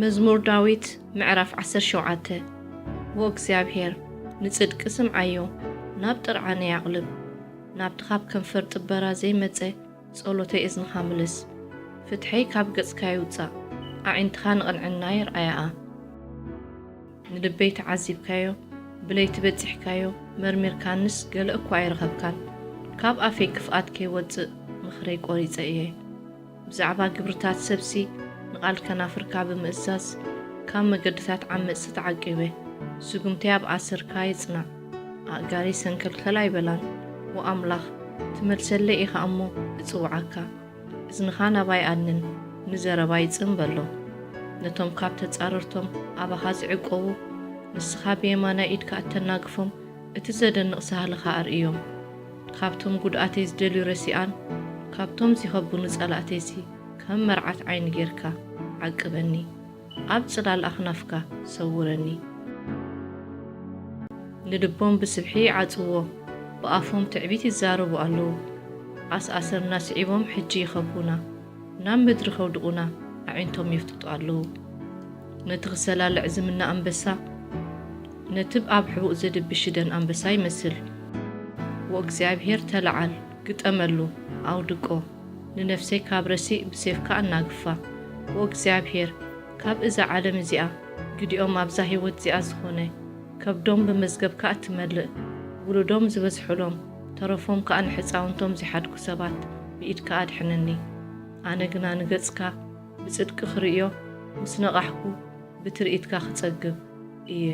መዝሙር ዳዊት ምዕራፍ ዓሰርተ ሸውዓተ። ዎ እግዚኣብሔር፣ ንጽድቂ ስምዓዮ፣ ናብ ጥርዓነይ ኣቕልብ። ናብቲ ካብ ከንፈር ጥበራ ዘይመጸ ጸሎተይ እዝንኻ ምልስ። ፍትሐይ ካብ ገጽካ ይውጻእ፣ ኣዒንትኻ ንቕንዕናይ ርኣያኣ። ንልበይ ተዓዚብካዮ፣ ብለይቲ በጺሕካዮ፣ መርሚርካንስ ገለ እኳ ኣይረኸብካን። ካብ ኣፈይ ክፍኣት ከይወጽእ ምኽረይ ቆሪጸ እየ። ብዛዕባ ግብርታት ሰብሲ ንቓል ከናፍርካ ብምእዛዝ፣ ካብ መገድታት ዓመጽቲ ተዓቂበ። ስጉምተይ ኣብ ኣሰርካ ይጽናዕ፣ ኣእጋረይ ሰንከልከል ኣይበላን። ወኣምላኽ፣ ትመልሰለይ ኢኻ እሞ እጽውዓካ። እዝንኻ ናባይ ኣድንን፣ ንዘረባይ ጽን በሎ። ነቶም ካብ ተጻረርቶም ኣባኻ ዝዕቆቡ፣ ንስኻ ብየማናይ ኢድካ እተናግፎም፣ እቲ ዘደንቕ ሳህልኻ ኣርእዮም። ካብቶም ጉድኣተይ ዝደልዩ ረሲኣን፣ ካብቶም ዚኸብቡኒ ጸላእተይሲ ከም መርዓት ዓይኒ ጌርካ ዓቅበኒ። ኣብ ጽላል ኣኽናፍካ ሰውረኒ። ንልቦም ብስብሒ ይዓጽዎ፣ ብኣፎም ትዕቢት ይዛረቡ ኣለዉ። ኣስኣሰርና ስዒቦም ሕጂ ይኸቡና፣ ናብ ምድሪ ከውድቑና ኣዒንቶም ይፍጥጡ ኣለዉ። ነቲ ክሰላልዕ ዝምነ ኣንበሳ፣ ነቲ ኣብ ሕቡእ ዘድቢ ሽደን ኣንበሳ ይመስል። ወእግዚኣብሔር ተለዓል፣ ግጠመሉ፣ ኣውድቆ። ንነፍሰይ ካብ ረሲእ ብሴፍካ ኣናግፋ። ወእግዚኣብሔር፣ ካብ እዛ ዓለም እዚኣ፣ ግዲኦም ኣብዛ ህይወት እዚኣ ዝኾነ፣ ከብዶም ብመዝገብካ እትመልእ፣ ውሉዶም ዝበዝሑሎም፣ ተረፎም ከኣ ንሕጻውንቶም ዚሓድጉ ሰባት ብኢድካ ኣድሕነኒ። ኣነ ግና ንገጽካ ብጽድቂ ክርእዮ ምስ ነቓሕኩ፣ ብትርኢትካ ክጸግብ እየ።